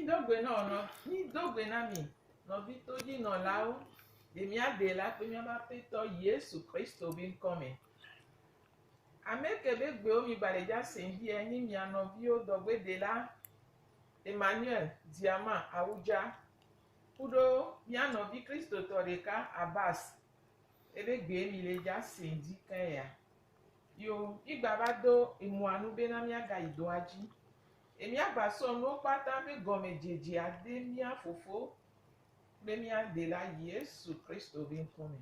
Mído gbe na wò nɔ, mído gbe na mi nɔvi todzinɔlawo le mía Ɖela kple míaƒe Aƒetɔ Yesu Kristo be ŋkɔ me. Ame ke be gbewo mi gba le dza se ŋdi nyi mia nɔviwo dɔgbedela Emmanuel Diama Awudza kuɖo mía nɔvi Kristotɔ ɖeka Abbas ebe gbee mi le dza se ŋdi ke ya. Yo, mi gba va do emɔa nu bena míagayi dɔa dzi. Ye míagba sɔ nuwo kpata ƒe gɔmedzedzea de mía Fofo kple mía Ɖela Yesu Kristo be ŋkɔme.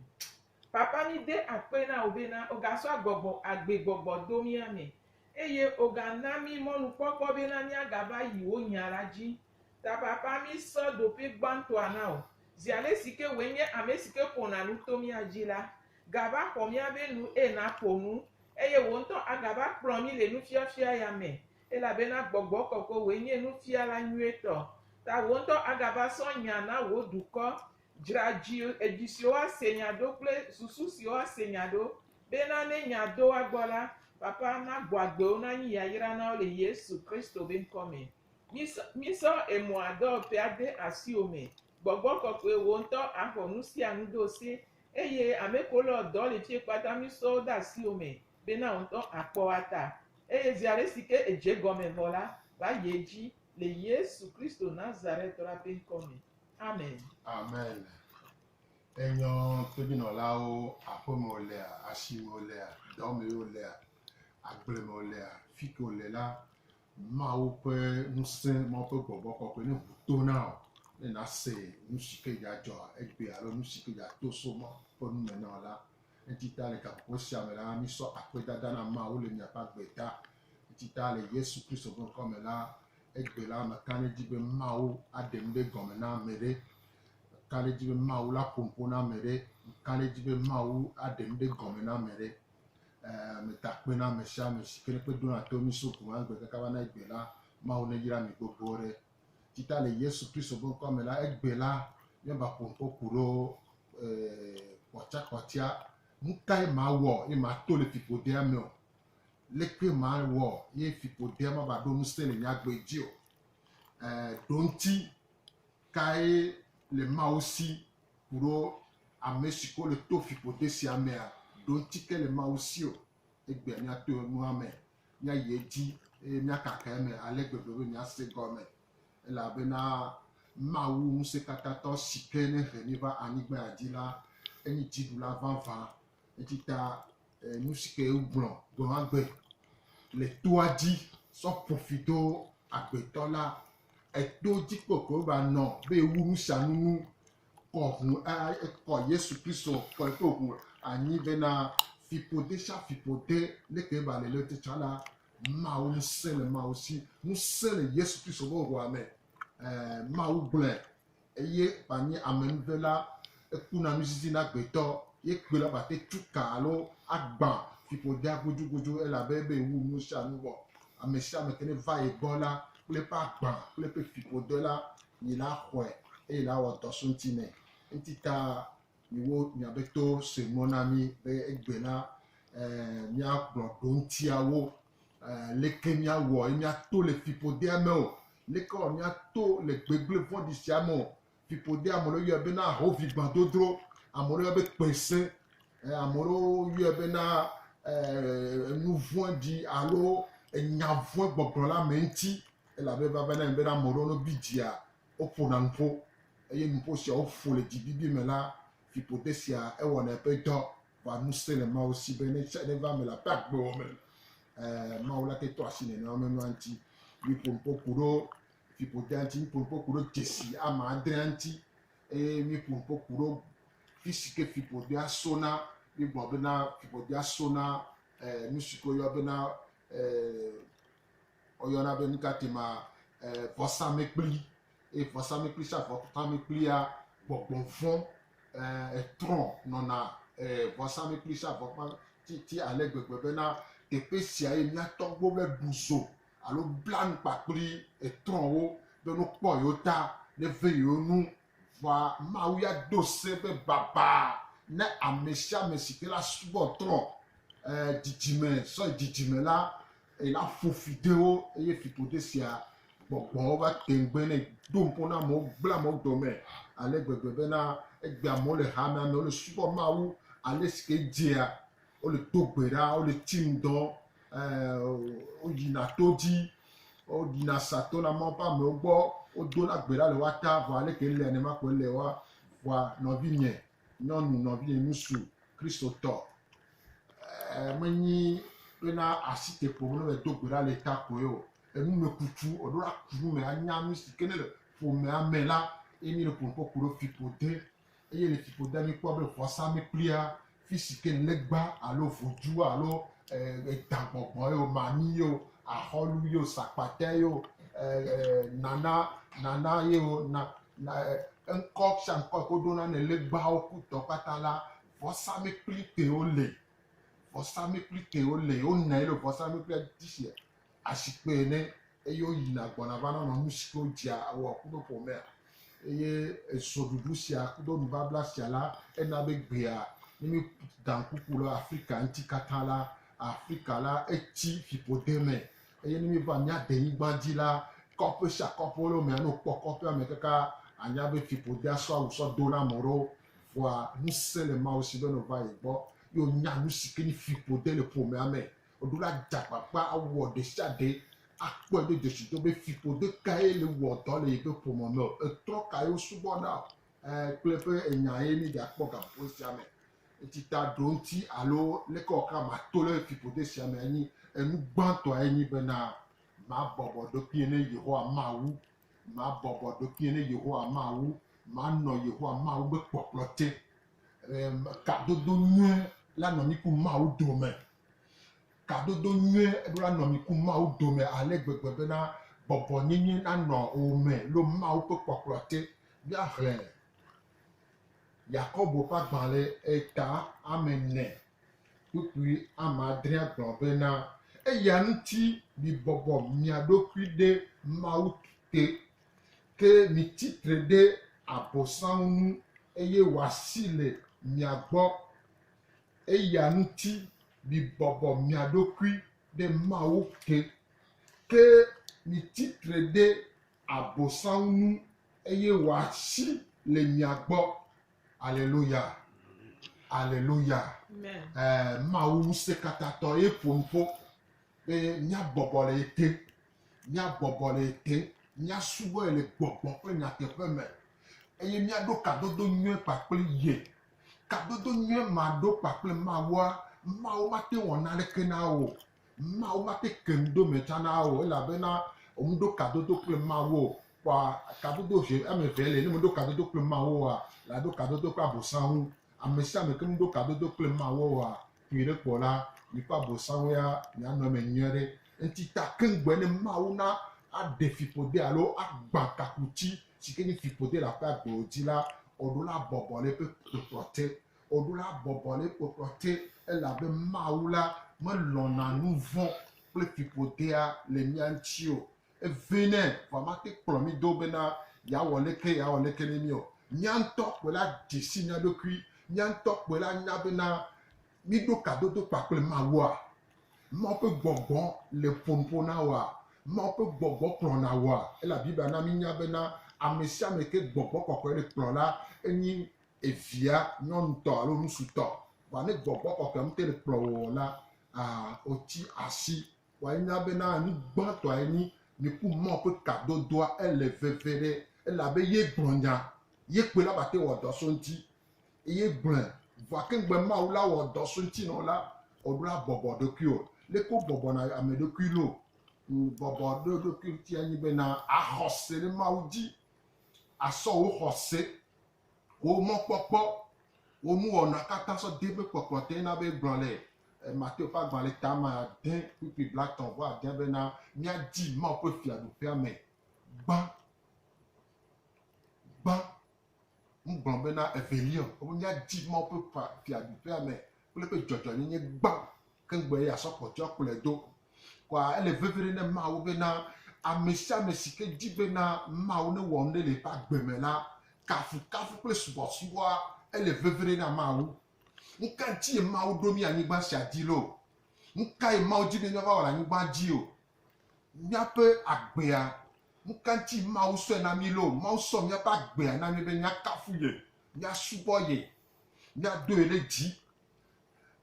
Papa mi de akpe na wò bena wogasɔ agbɔgbɔ agbegbɔgbɔ do mía me eye wogana mí mɔnukpɔkpɔ bena míagava yi wò nya la dzi. Ta papa mi sɔ ɖoƒe gbãtɔa na wò. Zi ale si ke wòe nye ame si ke ƒona nu to mía dzi la, gava xɔ míaƒe nu eye naƒo nu eye wò ŋutɔ agava kplɔ mí le nufiafia ya me elabena gbɔgbɔ kɔkɔe wòe nye nufiala nyuietɔ. Ta wò ŋutɔ agava sɔ nya na wò dukɔ. Dzra dzi edzi siwo ase nya ɖo kple susu siwo ase nya ɖo bena ne nya do woa gbɔ la, papa nagbɔ agbewo nanyi yayra na wo le Yesu Kristo be ŋkɔ me. Mísɔ emɔa dɔwɔƒea de asiwò me. Gbɔgbɔ kɔkɔe wò ŋutɔ axɔ nu sia nu do si eye ame kewo le dɔ le fie kpata mísɔ wo de asiwò me bena wò ŋutɔ akpɔ woa ta. Eye zi ale si ke edze gɔme vɔ la, va yi edzi le Yesu Kristo Nazaretɔ la ƒe ŋkɔ me. Amen. Amen. Enyɔ todzinɔlawo aƒeme wolea, asime wolea, dɔme wolea, agble me wolea, fi ke wole la, Mawu ƒe ŋusẽ, Mawu ƒe gbɔgbɔ kɔkɔe ne ʋu to na wò ne nàse nu si ke dza dzɔ egbe alo nu si ke dza to so Mawu ƒe nu me na wò la. Eŋuti ta le gaƒoƒo sia me la, mísɔ akpedada na Mawu le miaƒe agbe ta. Eŋuti ta le Yesu Kristo ƒe ŋkɔ me la, egbe la, meka ɖe edzi be Mawu aɖe nu ɖe gɔme na ame ɖe. Meka ɖe edzi be Mawu la ƒo nuƒo na ame ɖe. Meka ɖe edzi be Mawu aɖe nu ɖe gɔme na ame ɖe. Ɛɛ, meda akpe na ame sia ame si ke ne kpe dona to mí so gbe kaka va na egbe la, Mawu neyra mi gbogbo ɖe. Tita le Yesu Kristo ƒe ŋkɔ me la, egbe la, míava ƒo nuƒo ku ɖo ee, kpɔtiakpɔtia. Nu kae mawɔ ye mato le fiƒodea me o? Leke mawɔ ye fiƒodea mava ɖo ŋusẽ le nye agbe dzi o? Ɛɛ, ɖoŋti kae le Mawu si ku ɖo ame si ke wole to fiƒode sia mea? Ɖoŋti ke le Mawu si o. Egbea míato nua me, míayi edzi eye míakaka eme ale gbegbe be míase gɔme elabena Mawu ŋusẽkatãtɔ si ke ne he mí va anyigba ya dzi la, enyi dziɖula vavã. Etsi ta nu si ke wogblɔ gbe le toa dzi sɔ ƒo fi do agbetɔ la, eto dzi kpokpo va nɔ be wu nu sia nu nu kɔ ʋu kɔ Yesu Kristo kɔ eƒe ʋu anyi bena fiƒode sia fiƒode leke ba le le tsã la, Mawu ŋusẽ le Mawu si, ŋusẽ le Yesu Kristo ƒe ʋua me. Mawu gblɔe eye wòanye amenuvela, ekuna nuzizi na agbetɔ ye kpe la ba te tu ka alo agbã fiƒodea gudugudu elabe ebe yewu nu sia nu vɔ. Ame sia ame ke ne va ye gbɔ la kple eƒe agbã kple eƒe fiƒode la, yi la xɔe eye la wɔ dɔ so ŋuti nɛ. Eŋuti ta miwo miabe to se mɔ na mi be egbe la míagblɔ ɖoŋutiawo leke míawɔ ye míato le fiƒodea me o. Leke wɔ míato le gbegblẽ vɔ̃ɖi sia me o. Fiƒodea ame ɖewo yɔe bena ahovi gbãdodro, ame ɖewo yɔe be kpese, ame ɖewo yɔe bena nu vɔ̃ɖi alo enya vɔ̃ gbɔgblɔ le ame ŋuti elabe eva va na bena ame ɖewo ne wobi dzia, woƒona nuƒo eye nuƒo sia woƒo le dzibibi me la, fiƒode sia ewɔna eƒe dɔ. Vɔa ŋusẽ le Mawu si be ne neva eme le aƒe agbewɔ me. Mawu la te tɔ asi nenema me nua ŋuti. Míƒo nuƒo ku ɖo fiƒodea ŋuti, míƒo nuƒo ku ɖo dzesi ame adrea ŋuti eye míƒo nuƒo ku ɖo fi si ke fiƒodea sona. Mígblɔ bena fiƒodea sona nu si ke woyɔ bena woyɔna be nu ka te ma vɔsamlekpui eye vɔsamlekpui sia vɔsamlekpuia gbɔgbɔ vɔ̃ etrɔ nɔna vɔsamlekpui sia vɔsamlekpui ale gbegbe bena teƒe sia ye mía tɔgbuiwo va ɖu zo alo bla nu kpakple etrɔwo be ne wokpɔ yewo ta ne ve yewo nu. Vɔa Mawu ya do se be baba ne ame sia ame si ke la subɔ trɔ dzidzime sɔ yi dzidzime la, ela ƒo fi de wo eye fiƒode sia Gbɔgbɔwo va te ŋugbe nɛ, do ŋpo na amewo, gblẽ amewo dome ale gbegbe bena egbea amewo le hamea me, wole subɔ Mawu ale si ke dzea, wole do gbe ɖa, wole tsi ŋdɔ, woyina to dzi, woɖina sa to na Mawu ƒe amewo gbɔ, wodona gbe ɖa le woa ta, vɔ aleke elea nenema koe le woa. Vɔa nɔvinye nyɔnu, nɔvinye ŋutsu, Kristotɔ, menyi bena asi te ƒom ne medo gbe ɖa le ta koe o. Enumekuku, eɖo la ku nu me anya nu si ke ne le ƒomea me la, eye mi le ƒo nuƒo ku ɖo fiƒode. Eye le fiƒodea mi kpɔ be vɔsamlekpuia, fi si ke legba alo vodu alo edagbɔgbɔ ye o, mami ye o, axɔlu ye o, sakpate ye o, nana nana ye o, na na ŋkɔ sia ŋkɔ yi ke woɖona ne legbawo ku tɔ kpata la, vɔsamlekpui te wole. Vɔsamlekpui te wole. Wonɔ anyi ɖe vɔsamlekpuia dzi sie asikpe ene eye woyina gbɔna va nɔnɔ nu si ke wodzea wɔ kudo ƒomea. Eye ezoɖuɖu sia kudo nubabla sia la, ena be gbea ne mi da ŋku ku ɖe Afrika ŋuti katã la, Afrika la etsi fiƒode me. Eye ne mi va mía denyigba dzi la, kɔƒe sia kɔƒe ɖewo mea, ne wokpɔ kɔƒea me kaka anya be fiƒodea sɔ awu sɔ do na ame ɖewo. Vɔa ŋusẽ le Mawu si be ne wova yi gbɔ ye wonya nu si ke nyi fiƒode le ƒomea me. Woɖo la dze agbagba awɔ ɖesiaɖe akpɔe do dzesi do be fiƒode kae le wɔ dɔ le yeƒe ƒome me o, etrɔ kae wosubɔna o, ɛ kple eƒe enya ye mi ɖe akpɔ gaƒoƒo sia me. Eti ta ɖo ŋuti alo leke wɔ ka mato le fiƒode sia me enyi enu gbãtɔa enyi bena mabɔbɔ ɖokuinye ne Yehowa Mawu, mabɔbɔ ɖokuinye ne Yehowa Mawu, manɔ Yehowa Mawu be kpɔkplɔ te. Kadodo nyuie la nɔ mi ku Mawu dome. Kadodo nyuie ɖo la nɔ mi ku Mawu dome ale gbegbe bena bɔbɔnyenye nanɔ wo me lo Mawu ƒe kpɔkplɔ te. Míaxlẽ Yakobo ƒe agbalẽ eta ame ene kpukpui ame adrea gblɔ bena, Eya ŋuti mibɔbɔ mia ɖokui ɖe Mawu te, ke mitsi tre ɖe Abosam ŋu eye wòasi le mia gbɔ. Eya ŋuti mibɔbɔ mia ɖokui ɖe Mawu te, ke mitsi tre ɖe Abosam ŋu eye wòasi le mia gbɔ. Aleluya. Aleluya. Amen. Mawu ŋusẽkatãtɔ ye ƒo nu ƒo be míabɔbɔ le ye te. Míabɔbɔ le ye te. Míasubɔe le gbɔgbɔ kple nyateƒe me eye míaɖo kadodo nyuie kpakple ye. Kadodo nyuie ma ɖo kpakple Mawua, Mawu mate ŋu wɔ naneke na wò o. Mawu mate ke nu do me tsã na wò o elabena womeɖo kadodo kple Mawu o. Kpɔa kadodo ve ame eve le. Ne meɖo kadodo kple Mawu oa, la ɖo kadodo kple Abosam ŋu. Ame sia ame ke meɖo kadodo kple Mawu oa, kpui ɖe kpɔ la, mi kple Abosam ya mianɔ eme nyuie ɖe. Ŋuti ta keŋgbɔe ne Mawu na aɖe fiƒode alo agbã kakutsi si ke nye fiƒode le aƒea gbewo dzi la, woɖo la bɔbɔ ɖe eƒe kpɔkplɔ te. Woɖo la bɔbɔ ɖe kpɔkplɔ te elabe Mawu la melɔ̃na nu vɔ̃ kple fiƒodea le mía ŋuti o. Eve nɛ vɔa mate kplɔ mí do bena yeawɔ leke yeawɔ leke ne mí o. Mía ŋutɔ kpoe la dze si mía ɖokui. Mía ŋutɔ kpoe la nya bena míɖo kadodo kpakple Mawua. Mawu ƒe gbɔgbɔ le ƒonuƒo na wòa? Mawu ƒe gbɔgbɔ kplɔna wòa? Elabe Biblia na mínya bena ame sia ame ke gbɔgbɔ kɔkɔe le kplɔ la, enyi evia nyɔnutɔ alo ŋutsutɔ. Vɔa ne gbɔgbɔ kɔkɔe ŋutɔ le kplɔ wò la, aa wotsi asi. Vɔa enya bena nu gbãtɔa enyi miku Mawu ƒe kadodoa ele veve ɖe elabe ye gblɔ nya, ye kpoe la ba te wɔ dɔ so ŋuti. Ye gblɔe vɔa ke ŋgbe Mawu la wɔ dɔ so ŋuti nɔ la, woɖo la bɔbɔ ɖokui o. Leke wo bɔbɔna ame ɖokui lo? Bɔbɔ ɖo ɖokui ŋuti anyi bena axɔse ɖe Mawu dzi, asɔ wò xɔse, wò mɔkpɔkpɔ, wò nuwɔna katã sɔ de eƒe kpɔkplɔ te na be gblɔ le Mateo ƒe agbalẽ tame ade kpukpui blatɔ̃ vɔ ade bena míadi Mawu ƒe fiaɖuƒea me gbã. Gbã. Ŋgblɔ bena evelia o, wobe míadi Mawu ƒe fiaɖuƒea me kple eƒe dzɔdzɔenyenye gbã ke ŋgbe ye asɔ kpɔtɔe kplɔe do. Kɔa ele veve ɖe ne Mawu bena ame sia ame si ke di bena Mawu newɔ nu ɖe le eƒe agbe me la, kafukafu kple subɔsubɔa ele veve ɖe na Mawu. Nuka ŋuti ye Mawu ɖo mí anyigba sia dzi loo? Nuka ye Mawu di be míava wɔ le anyigba dzi o? Míaƒe agbea. Nu ka ŋuti Mawu sɔe na mí loo? Mawu sɔ míaƒe agbea na mí be míakafu ye, míasubɔ ye, míadoe ɖe dzi.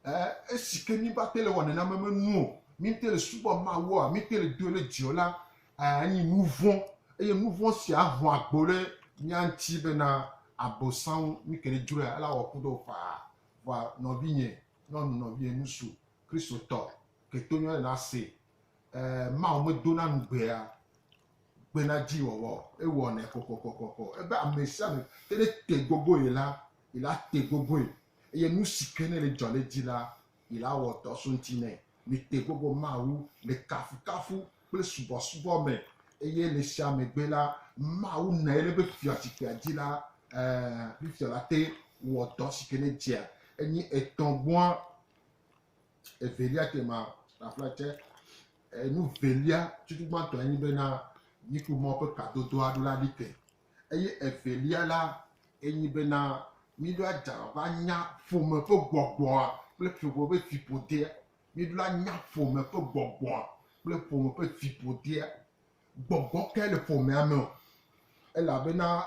Ɛ esi ke míva te le wɔ nenema me nu o, míte le subɔ Mawua, míte le doe ɖe dzi o la, enyi nu vɔ̃ eye nu vɔ̃ sia hɔn agbo ɖe mía ŋuti bena Abosam nu ke ne dzroea, ela wɔ kudo faa. Vɔa nɔvinye nyɔnu, nɔvinye ŋutsu, Kristotɔ, ke to nyuie nase, e Mawu medona ŋugbea gbena dzi wɔwɔ o. Ewɔnɛ kɔkɔkɔkɔ. Ebe ame sia ame ke ne te gogo ye la, yi la te gogoe eye nu si ke ne le dzɔ ɖe edzi la, yi la wɔ dɔ so ŋuti nɛ. Mite gogo Mawu le kafukafu kple subɔsubɔ me eye le sia megbe la, Mawu na ye be fiazikpuia dzi la, e fifia la te wɔ dɔ si ke ne dzea. Enyi etɔ̃gbɔa evelia ke ma afla tse enu velia tutu gbãtɔ enyi bena míku mɔ ƒe kadodo aɖo la li ke eye evelia la enyi bena míɖo adza va nya ƒome ƒe gbɔgbɔa kple ƒome ƒe fiƒodea. Míɖo la nya ƒome ƒe gbɔgbɔa kple ƒome ƒe fiƒodea. Gbɔgbɔ kae le ƒomea me o elabena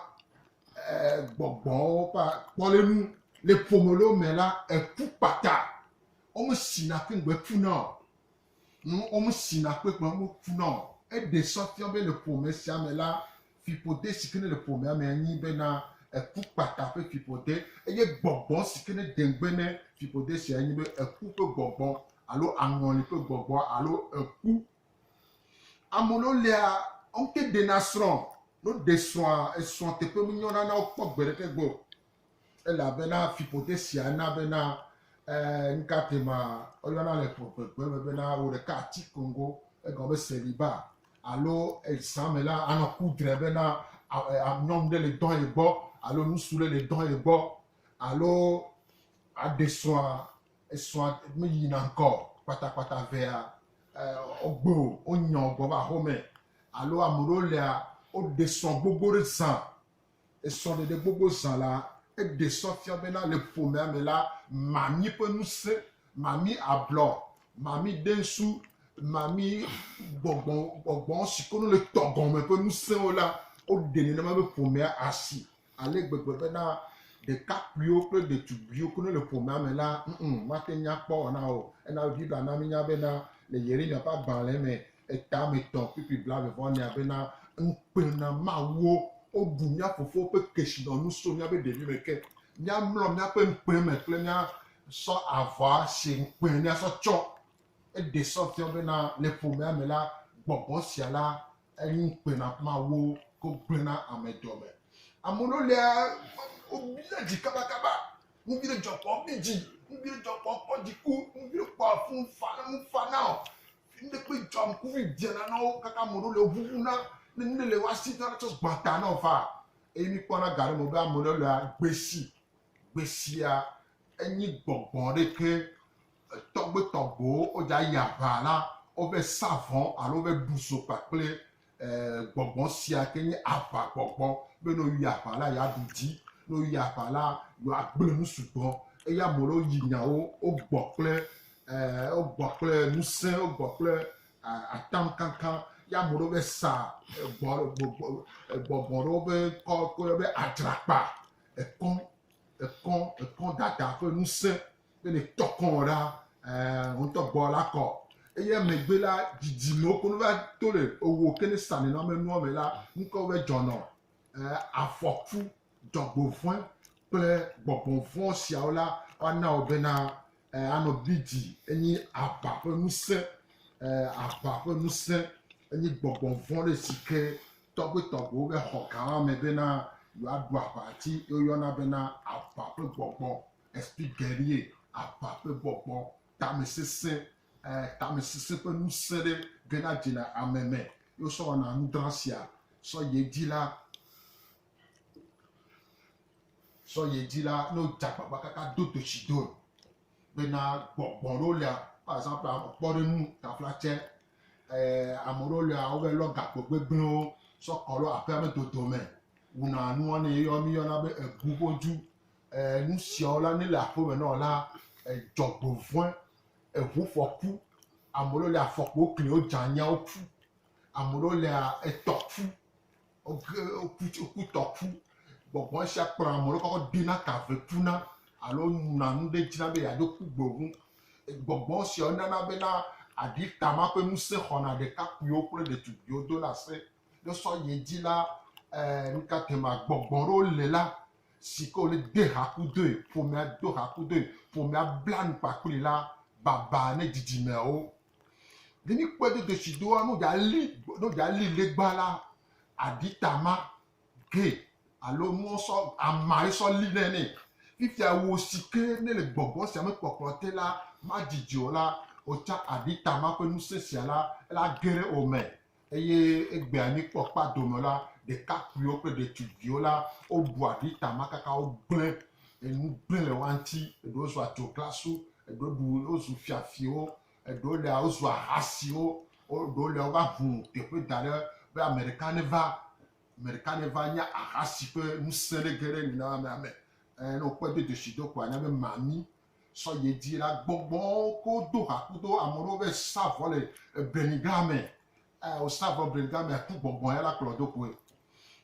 gbɔgbɔwo ƒe kpɔɖeŋu le ƒome ɖewo me la, eku kpata. Womesina kple ŋgbe kuna o. Womesina kple ŋgbe womekuna o. Eɖe sɔ fia be le ƒome sia me la, fiƒode si ke ne le ƒomea me nyi bena eku kpata ƒe fiƒode eye gbɔgbɔ si ke ne de ŋgbe ne fiƒode sia nyi be eku ƒe gbɔgbɔ alo aŋɔli ƒe gbɔgbɔ alo eku. Ame ɖewo lia, wote ɖena srɔ̃. Ne woɖe srɔ̃a, esrɔ̃ teƒe menyona na wo kpɔ gbe ɖeke gbe o. Elabena fiƒode sia na bena eh, nuka te ma woyɔna le ƒogbegbe me bena wò ɖeka ati kongo, egɔme be seliba alo ezã me la anɔ ku dre bena nyɔnu ɖe le dɔ ye gbɔ alo ŋutsu ɖe le dɔ ye gbɔ alo aɖe srɔ̃a, esrɔ̃a meyina ŋkɔ o kpatakpata vea wogbe o, wonyɔ gbɔ va axome alo ame ɖewo lia, woɖe srɔ̃ gbogbo ɖe zã. Esrɔ̃ɖeɖe gbogbo zã la, eɖe sɔ fia bena le ƒomea me la, mami ƒe ŋusẽ, mami ablɔ, mami ɖeŋsu, mami gbɔgbɔ gbɔgbɔ si ke le tɔ gɔme ƒe ŋusẽwo la, woɖe nenema be ƒomea asi ale gbegbe bena ɖekakpuiwo kple ɖetugbiwo ke ne le ƒomea me la, ŋ mate ŋu akpɔ wɔna o. Ena Biblia na mínya bena le Yeremia ƒe agbalẽ me eta ame etɔ̃ kpukpui blaeve vɔ enea bena ŋukpe na Mawuwo woɖu mía fofowo ƒe kesinɔnu so míaƒe ɖevime ke. Míamlɔ míaƒe ŋukpe me kple míasɔ avɔa si ŋukpe míasɔ tsɔ. Eɖe sɔ fia bena le ƒomea me la, gbɔgbɔ sia la enyi ŋukpe na Mawuwo ko gblẽna ame dome. Ame ɖewo lia wobia dzi kabakaba. Nu vi ɖe dzɔ kpɔ bi dzi, nu vi ɖe dzɔ kpɔ kpɔ dziku, nu vi ɖe kpɔ fun fa nu fa na o. Nu ɖe kpe dzɔ ŋkuvi dzena na wo kaka ame ɖewo le woʋuʋuna ne nu ɖe le woasi ta tsɔ gbã ta na wo fa. Eye míkpɔna ga ɖe me be ame ɖewo lea gbesi, gbesia enyi gbɔgbɔ ɖe ke tɔgbetɔgbewo wodza yi aʋa la wove sa vɔ alo wove ɖu zo kpakple gbɔgbɔ sia ke nye aʋagbɔgbɔ be ne woyi aʋa la yeaɖu dzi, ne woyi aʋa la yewoagblẽ nu sugbɔ eye ame ɖewo yi nyawo wogbɔ kple wogbɔ kple ŋusẽ, wogbɔ kple atamkankan ye ame ɖewo va sa gbɔ gbɔgbɔ ɖewo be ŋkɔ woyɔna be adzrakpa, ekɔ ekɔ ekɔ dada ƒe ŋusẽ be ne tɔ kɔ ɖa ŋutɔ gbɔ la kɔ eye megbe la dzidzimewo ko va to le ewo ke ne sa nenema nua me la ŋkɔ va dzɔnɔ afɔku dzɔgbevɔ̃e kple gbɔgbɔ vɔ̃ siawo la woana wo bena anɔ bidi enyi aʋa ƒe ŋusẽ aʋa ƒe ŋusẽ enyi gbɔgbɔ vɔ̃ ɖe si ke tɔgbetɔgbewo be xɔ gã me bena yewoaɖu aʋa dzi woyɔna bena aʋa ƒe gbɔgbɔ esprit guerrier aʋa ƒe gbɔgbɔ tamesesẽ tamesesẽ ƒe ŋusẽ ɖe gena dzina ame me ye wosɔ wɔna nudra sia sɔ yi edzi la sɔ yi edzi la ne wodze agbagba kaka do dotsi do bena gbɔgbɔ ɖewo lia par exemple kpɔɖeŋu taflatse ame ɖewo lia wove lɔ gakpo gbegblẽwo sɔ kɔ ɖo aƒea me dodome wuna nua ne yɔ míyɔna be ebu ƒodu nu siawo la ne le aƒeme na wò la dzɔgbevɔ̃e eŋufɔku ame ɖewo lia afɔkpo kli wodze anyia woku ame ɖewo lia etɔku. Woge woku woku tɔku. Gbɔgbɔ sia kplɔ ame ɖe kɔkɔ dena kave kuna alo nɔa nu ɖe dzina be yeaɖo ku gbe ŋu. Gbɔgbɔ siawo nana bena aɖitama ƒe ŋusẽ xɔna ɖekakpuiwo kple ɖetugbiwo dona ase. Ne sɔ yi dzi la, eh, nu ka tema gbɔgbɔ ɖewo le la si ke wole de ha kudoe, ƒomea do ha kudoe, ƒomea bla nu kpakpli la, baba ne dzidzimeawo. Ne míkpɔe do dzesi doa, ne wodza li, ne wodza li legba la, aɖitama ge alo nuwo sɔ ama ye sɔ li nɛ nɛ. Fifia wò si ke ne le gbɔgbɔ sia me kpɔkplɔ te la, madzidzi o la, wotsa aɖitama ƒe ŋusẽ sia la, ela ge ɖe wò me. Eye egbea míkpɔ kpadome la, ɖekakpuiwo kple ɖetugbiwo la, woɖu aɖitama kaka wogblẽ enu gblẽ le woa ŋuti. Eɖewo zu adzoglasu, eɖewo ɖu wozu fiafiwo, eɖewo lea wozu ahasiwo, eɖewo lea wova ʋu teƒe da ɖe be ame ɖeka neva, ame ɖeka neva nye ahasi ƒe ŋusẽ ɖe ge ɖe nenema amea me. Ɛ ne wokpɔe do dzesi do kpoa anya be mami sɔ yi edzi la, gbɔgbɔwo ko do ha kudo ame ɖewo be sa vɔ le Beniga me. Ɛ wosa vɔ Beniga me ku gbɔgbɔ ya la kplɔ do koe.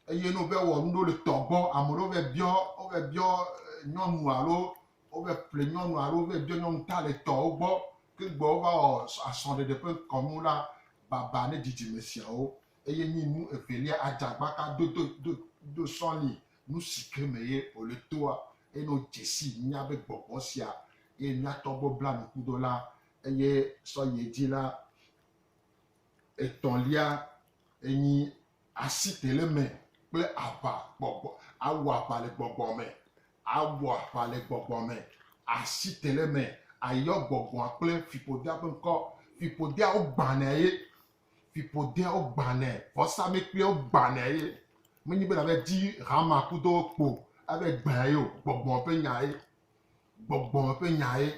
Eye ne wobe wɔ nu ɖewo le tɔ gbɔ, ame ɖewo be biɔ, wobe biɔ nyɔnu alo wobe ƒle nyɔnu alo wobe biɔ nyɔnu ta le tɔwo gbɔ. Ke gbɔ wova wɔ asrɔ̃ɖeɖe ƒe kɔnu la, baba ne dzidzime siawo. Eye nyi nu evelia adzagba ka do do do do sɔli nu si ke me ye wòle toa, eye ne wodze sii nya be gbɔgbɔ sia ye mía tɔgbuiwo bla nu ku ɖo la, eye sɔ yi edzi la, etɔ̃lia enyi asiteleme kple aʋa gbɔgbɔ, awɔ aʋa le gbɔgbɔ me, awɔ aʋa le gbɔgbɔ me, asiteleme, ayɔ gbɔgbɔa kple fiƒodea ƒe ŋkɔ, fiƒodea wogbãnɛ ye. Fiƒodeawo gbãnɛ, vɔsamlekpuiawo gbãnɛ ye. Menye be nàva dzi hama kudo kpo ava gbãe ye o. Gbɔgbɔ ƒe nya ye. Gbɔgbɔ ƒe nya ye.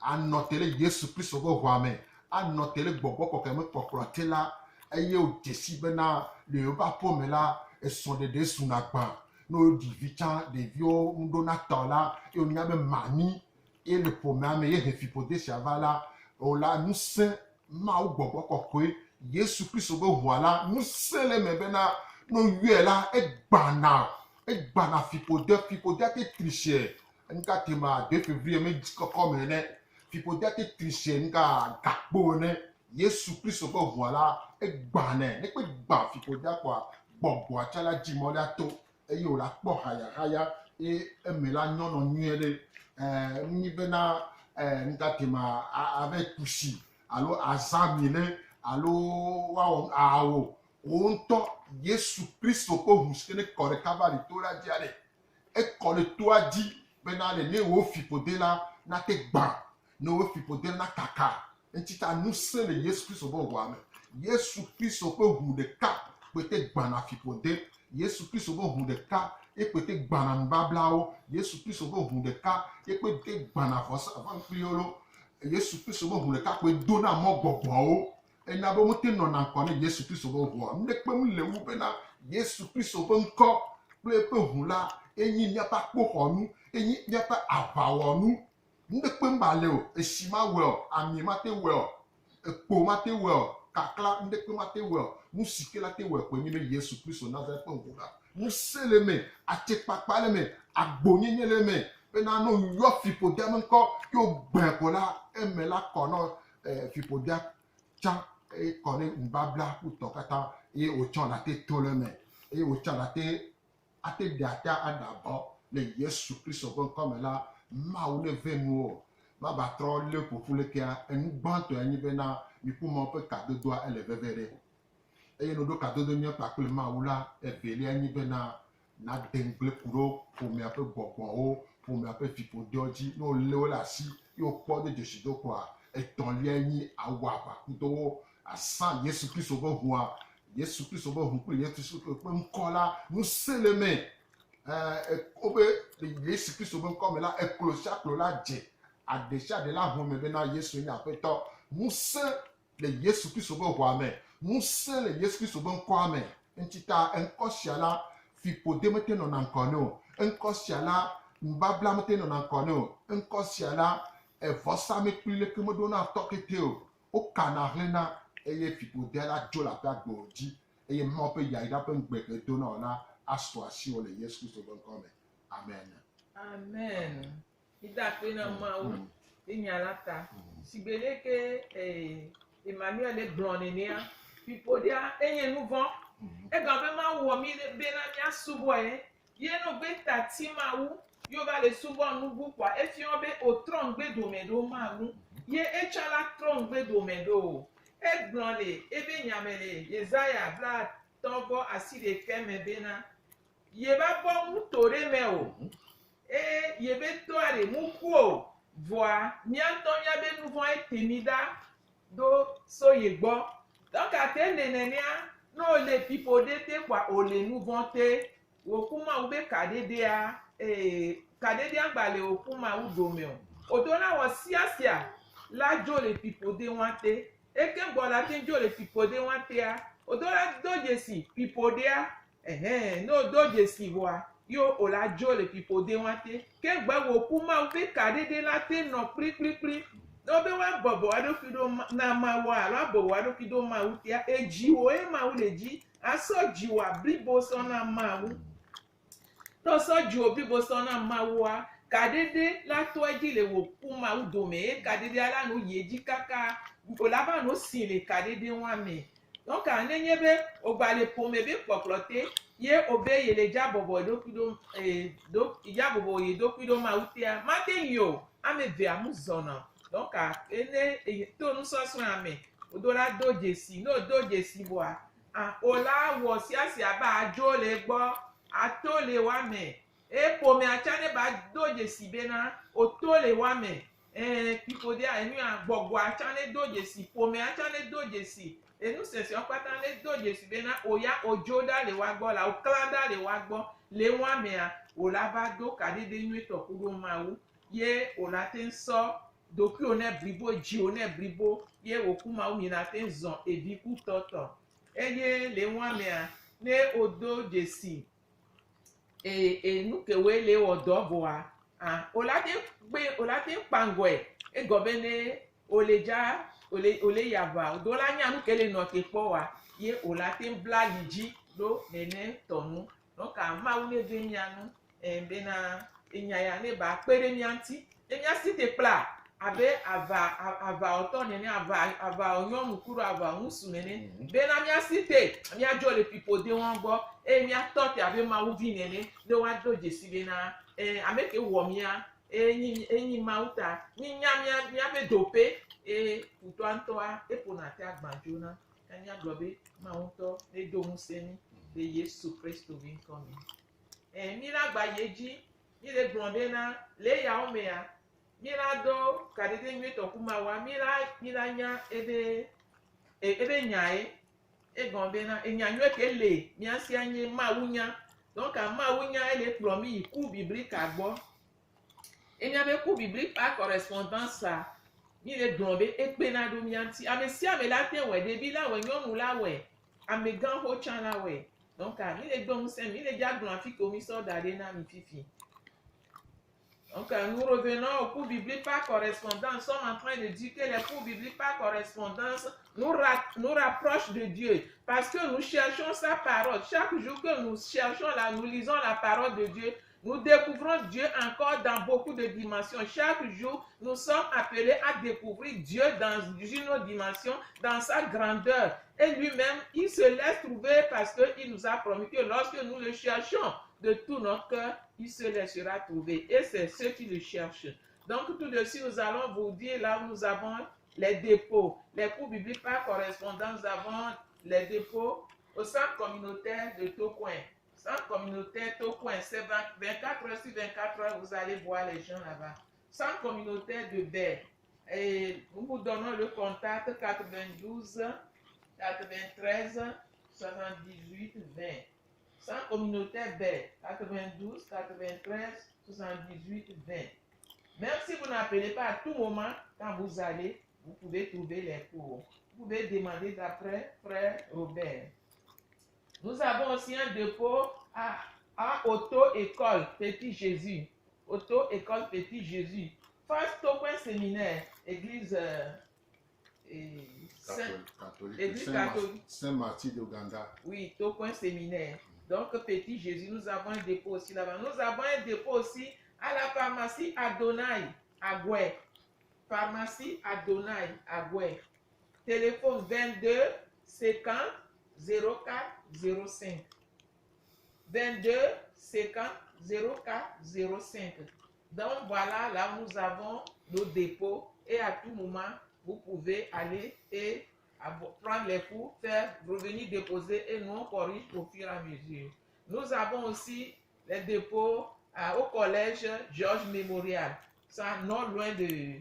Anɔ te ɖe Yesu Kristo ƒe ʋua me, anɔ te ɖe gbɔgbɔ kɔkɔe me kpɔkplɔ te la, eye wòdze si bena le yewoƒe aƒe me la, esrɔ̃ɖeɖe zuna gbã. Ne woɖi vi tsã, ɖeviwo ŋuɖona tɔ la, eye wonya be mami ye le ƒomea me ye he fiƒode sia va la, wò la ŋusẽ Mawu gbɔgbɔ kɔkɔe, Yesu Kristo ƒe ʋua la, ŋusẽ le eme bena ne woyɔe la, egbana, egbana fiƒode, fiƒodea te tri sie nuka te ma de février me dzi kɔkɔ me ene, fiƒodea te tri sie nuka gakpo ene. Yesu Kristo ƒe ʋua la, egbanɛ. Ne kpe gbã fiƒodea kpɔa, gbɔgbɔa tsa la dzi mɔ la to eye wòla kpɔ hayahaya ye eme la nyɔnɔ nyuie ɖe. Ɛɛ nyi bena ɛɛ nuka te ma ave kusi alo azã mi le alo woawɔ awo wò ŋutɔ Yesu Kristo ƒe ʋu si ke ne kɔ ɖe Kalvari to la dzia ɖe. Ekɔ ɖe toa dzi bena le ne wò fiƒode la nate gbã, ne wò fiƒode la nakaka. Eŋuti ta ŋusẽ le Yesu Kristo ƒe ʋua me. Yesu Kristo ƒe ʋu ɖeka kpe te gbãna fiƒode. Yesu Kristo ƒe ʋu ɖeka ye kpe te gbãna nubablawo. Yesu Kristo ƒe ʋu ɖeka ye kpe te gbãna vɔsamlekpuiwo lo. Yesu Kristo ƒe ʋu ɖeka koe dona mɔ gbɔgbɔwo. Ena be womete nɔna ŋkɔ ne Yesu Kristo ƒe ʋua. Nuɖekpe mele wu bena Yesu Kristo ƒe ŋkɔ kple eƒe ʋu la enyi míaƒe akpoxɔnu, enyi míaƒe aʋawɔnu. Nuɖekpe mba le o, etsi mawɔe o, ami mate wɔe o, ekpo mate wɔe o, kakla nuɖekpe mate wɔe o. Nu si ke la te wɔe koe nye be Yesu Kristo Nazaret ƒe ʋu la. Ŋusẽ le eme, atsekpakpa le eme, agbonyenye le eme bena ne woyɔ fiƒodea ƒe ŋkɔ ye wogbãe ko la, eme la kɔ na fiƒodea tsã eye kɔ ne nubabla kutɔ katã eye wòtsã nate to le eme eye wòtsã nate ate ɖe ata aɖe abɔ le Yesu Kristo ƒe ŋkɔ me la, Mawu neve nuwò. Mava trɔ lé ƒoƒu lekea, enu gbãtɔe nye bena miku Mawu ƒe kadodoa ele veve ɖe. Eye ne woɖo kadodo nyuie kpakple Mawu la, evelia nye bena nade ŋugble ku ɖe ƒomea ƒe gbɔgbɔwo, ƒomea ƒe fiƒodewo dzi. Ne wolé wo ɖe asi ye wokpɔ do dzesi do kɔa, etɔ̃liae nye awɔ aʋa kudo wo, azã Yesu Kristo ƒe ʋua Yesu Kristo ƒe ʋu kple Yesu Kristo ƒe ŋkɔ la, ŋusẽ le eme. Ɛɛ, wobe le Yesu Kristo ƒe ŋkɔ me la, eklo sia klo la dze, aɖe sia aɖe la ʋu eme bena Yesu nye Aƒetɔ. Ŋusẽ le Yesu Kristo ƒe ʋua me. Ŋusẽ le Yesu Kristo ƒe ŋkɔa me. Ŋuti ta ŋkɔ sia la, fiƒode mete nɔna ŋkɔ nɛ o. Ŋkɔ sia la, nubabla mete nɔna ŋkɔ nɛ o. Ŋkɔ sia la, evɔsamlekpui leke meɖona tɔ kete o. Wokana hlẽna eye fiƒodea la dzo le aƒea gbe dzi. eye Mawu ƒe yayra ƒe ŋugbe ke do na wò la asu asiwò le Yesu Kristo ƒe ŋkɔ me. Amen. Amen. Mida akpe na Mawu ɖe nya la ta. Sigbe leke eh, Emmanuel le gblɔ nenea, fiƒodea enye nu vɔ̃. Egɔme be Mawu wɔ mí bena míasubɔe. Ye no gbe tati Mawu, ye wova le subɔ nu bu kpoa, efiɔ be wòtrɔ ŋgbe dome ɖo Mawu. Ye etsã la trɔ ŋgbe dome ɖo o. Egblɔ le ebe nyame le Yesaya 58 me bena, ye va bɔ ŋuto ɖe me o. Eye ye be toa ɖe mu ku o. Vɔa mía ŋutɔ míabe nu vɔ̃ ete mi ɖa ɖo so ye gbɔ. Donc ate le nenea, ne wòle fiƒode te kpoa wòle nu vɔ̃ te. Wòku Mawu be kaɖeɖea, ee, kaɖeɖea gba le wòku Mawu dome o. Wòdo na wɔ siasia la dzo le fiƒode wa te. Eke gbɔ la te dzo le fiƒode wa tea, wòdo la do dzesi fiƒodea, ɛhɛn, ne wòdo dzesi vɔa, yo wòla dzo le fiƒode wa te. Ke gbe wòku Mawu be kaɖeɖe la te nɔ kplikplikpli. Ne wobe woabɔbɔ eɖokui ɖo na Mawua alo abɔbɔ eɖokui ɖo Mawu tea, edziwò ye Mawu le dzi. Asɔ dziwòa blibo sɔ na Mawu. Ne wòsɔ dziwò blibo sɔ na Mawua, kaɖeɖe la to edzi le wò ku Mawu dome ye kaɖeɖea la nu yi edzi kaka wòla va no si le kaɖeɖe wa me. Donc nenye be wògba le ƒome be kpɔkplɔ te ye wobe ye le dza bɔbɔ eɖokui ɖo ee ɖo dza bɔbɔ ye ɖokui ɖo Mawu tea, mate yi o. Ame evea mu zɔna. Donc ene to nusɔsrɔ̃a me wodo la do dzesi. Ne wodo dzesi vɔa, a wòla wɔ siasia be adzo le egbɔ, ato le wa me. Eye ƒomea tsã ne ba do dzesi bena wòto le wa me. Ɛɛ fiƒodea enua gbɔgbɔa tsã ne do dzesi, ƒomea tsã ne do dzesi. Enu sesẽwo katã ne do dzesi bena woya wodzo ɖa le wa gbɔ la woklã ɖa le wa gbɔ le wa mea wòla va do kaɖeɖe nyuietɔ ku ɖo Mawu ye wòla te sɔ ɖokuiwò ne blibo, dziwò ne blibo ye wòku Mawu mina te zɔ evi ku tɔtɔ. Eye le wa mea ne wodo dzesi e enu kewoe le wɔ dɔ vɔa, a wòla te kpe wòla te kpa ŋgɔe egɔ be ne wòle dza wòle wòle yi aʋa do la nya nu ke le nɔ te kpɔ wa ye wòla te bla ali dzi ɖo nene tɔ nu. Donc Mawu ne ve mía nu e bena enya ya ne ba kpe ɖe mía ŋuti. Ne mía si te kpla abe ava aʋawɔtɔ nene aʋa aʋawɔnyɔnu ku ɖo aʋawɔŋutsu nene bena mía si te míadzo le fiƒode wɔn gbɔ eye míatɔ te abe Mawu vi nene ne woado dzesi bena e ame ke wɔ mía enyi enyi Mawu ta mínya mía míaƒe doƒe eye futɔa ŋutɔa eƒona te agbãdzo na. Ke míagblɔ be Mawu ŋutɔ nedo ŋusẽ mí le Yesu Kristo ƒe ŋkɔ me. E mí la gba yi edzi mí le gblɔ bena le eyawo mea mí la do kaɖeɖe nyuietɔ ku Mawua mí la mí la nya ebe ebe nyae egɔme bena enya nyuie ke le mía sia nye Mawu nya. Donc Mawu nya ele kplɔ mí yi cours biblique gbɔ. Enya be cours biblique par correspondance mí le gblɔ be ekpena ɖo mía ŋuti. Ame sia ame la te wɔe, ɖevi la wɔe, nyɔnu la wɔe, amegãxo tsã la wɔe. Donc mí le do ŋusẽ mí le dza gblɔ afi ke mí sɔ da ɖe na mi fifi. Donc nous revenons au cours biblique par correspondance. Nous sommes en train de dire que les cours bibliques par correspondance nous rapprochent de Dieu parce que nous cherchons sa parole. Chaque jour que nous cherchons là, nous lisons la parole de Dieu, nous découvrons Dieu encore dans beaucoup de dimensions. Chaque jour, nous sommes appelés à découvrir Dieu dans une autre dimension, dans sa grandeur. Et lui-même, il se laisse trouver parce qu'il nous a promis que lorsque nous le cherchons de tout notre cœur, il se laissera trouver. Et c'est ceux qui le cherchent. Donc, tout de suite, nous allons vous dire là où nous avons les dépôts. Les cours bibliques par correspondance, nous avons les dépôts au centre communautaire de Tokoin. Centre communautaire Tokoin, c'est 24 heures sur 24 heures, vous allez voir les gens là-bas. Centre communautaire de Bè. Et nous vous donnons le contact 92 93 78 20. Centre communautaire Bè, 92 93 78 20. Même si vous n'appelez pas à tout moment, quand vous allez, vous pouvez trouver les cours. Vous pouvez demander d'après frère Robert. Nous avons aussi un dépôt à Auto-École Petit Jésus. Auto-École Petit Jésus. Face Tokoin Séminaire, église, et Saint, Catholique. L'église Saint-Mar- catholique. Saint-Martin d'Ouganda. Oui, Tocoin Séminaire. Donc, Petit Jésus, nous avons un dépôt aussi là-bas. Nous avons un dépôt aussi à la pharmacie Adonai, à Gouet. Pharmacie Adonai, à Gouet. Téléphone 22 50 04 05. 22 50 04 05. Donc voilà, là où nous avons nos dépôts et à tout moment, vous pouvez aller et prendre les cours, faire, revenir déposer et nous on corrige au fur et à mesure. Nous avons aussi les dépôts au collège Georges Memorial, ça non loin de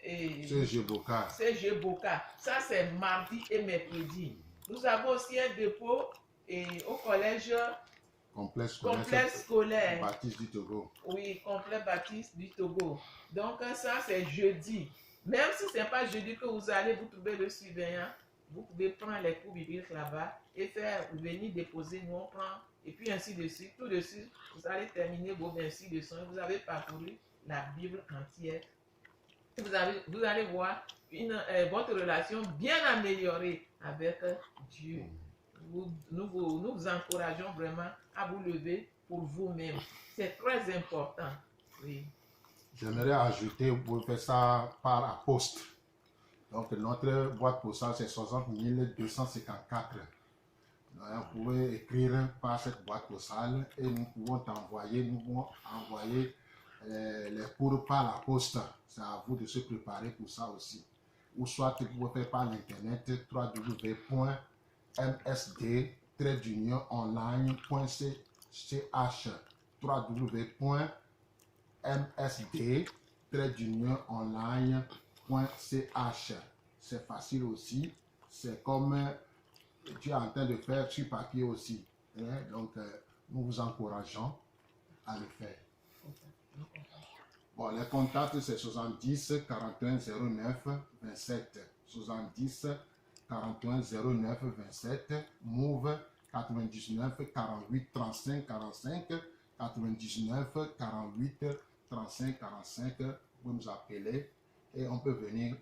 et, CG Boka. CG Boka. Ça c'est mardi et mercredi. Nous avons aussi un dépôt et, au collège Complexe scolaire. complexe scolaire. Baptiste du Togo. Oui, complet Baptiste du Togo. Donc ça, c'est jeudi. Même si ce n'est pas jeudi que vous allez vous trouver le surveillant, vous pouvez prendre les cours bibliques là-bas et faire venir déposer, nous on prend, et puis ainsi de suite. Tout de suite, vous allez terminer vos 26 leçons et vous avez parcouru la Bible entière. Vous allez voir votre relation bien améliorée avec Dieu. Nous vous encourageons vraiment à vous lever pour vous-même. C'est très important. Oui. J'aimerais ajouter, vous pouvez faire ça par la poste. Donc, notre boîte postale, c'est 60 254. Donc, vous pouvez écrire par cette boîte postale et nous pouvons t'envoyer, nous pouvons envoyer les cours par la poste. C'est à vous de se préparer pour ça aussi. Ou soit vous pouvez faire par l'internet www.msd-online.ch www.msd-online.ch. C'est facile aussi. C'est comme tu es en train de faire sur papier aussi. Hein? Donc, nous vous encourageons à le faire. Bon, les contacts, c'est 70 41 09 27. 70 41 09 27. Move 99 48 35 45. 99 48 35 45. Vous pouvez nous appeler et on peut venir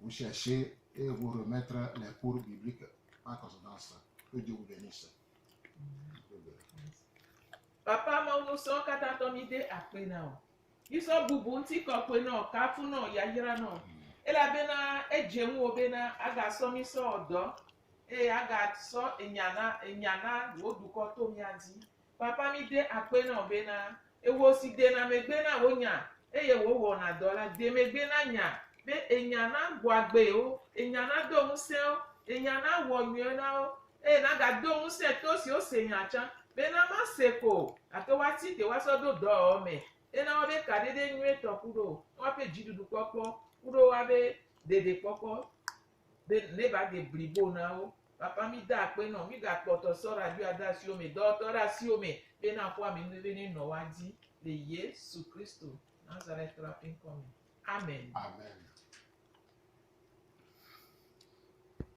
vous chercher et vous remettre les cours bibliques par correspondance. Que Dieu vous bénisse. Papa Mawu nusrɔ̃wo katã tɔ mi de akpe na wò. Mísɔ bubu ŋuti kɔkɔe na wò, kafu na wò, yayra na wò. Elabena edze ŋuwò bena agasɔ mi sɔ wɔ dɔ eye agasɔ enya na wò dukɔ to mía dzi. Papa mi de akpe na wò bena ewo si dena megbe na wò nya eye wò wɔna dɔ la de megbe na nya be enya na gbɔ agbe wo, enya na do ŋusẽ wo, enya na wɔ nyuie na wo eye nagado ŋusẽ to siwo se nya tsã bena ma se ko gake woati te woasɔ do dɔwɔwɔ me ena woabe kaɖeɖe nyuietɔ ku ɖo woaƒe dziɖuɖu kpɔkpɔ ku ɖo woabe ɖeɖekpɔkpɔ be ne va de blibo na wo. Papa mi da akpe nɔ mi gakpɔtɔ sɔ radio de asiwo me dɔwɔtɔ ɖe asiwo me bena ƒo ame nuve ne nɔ woa dzi le Yesu Kristo Nazaretɔ la ƒe ŋkɔ me. Amen. Amen.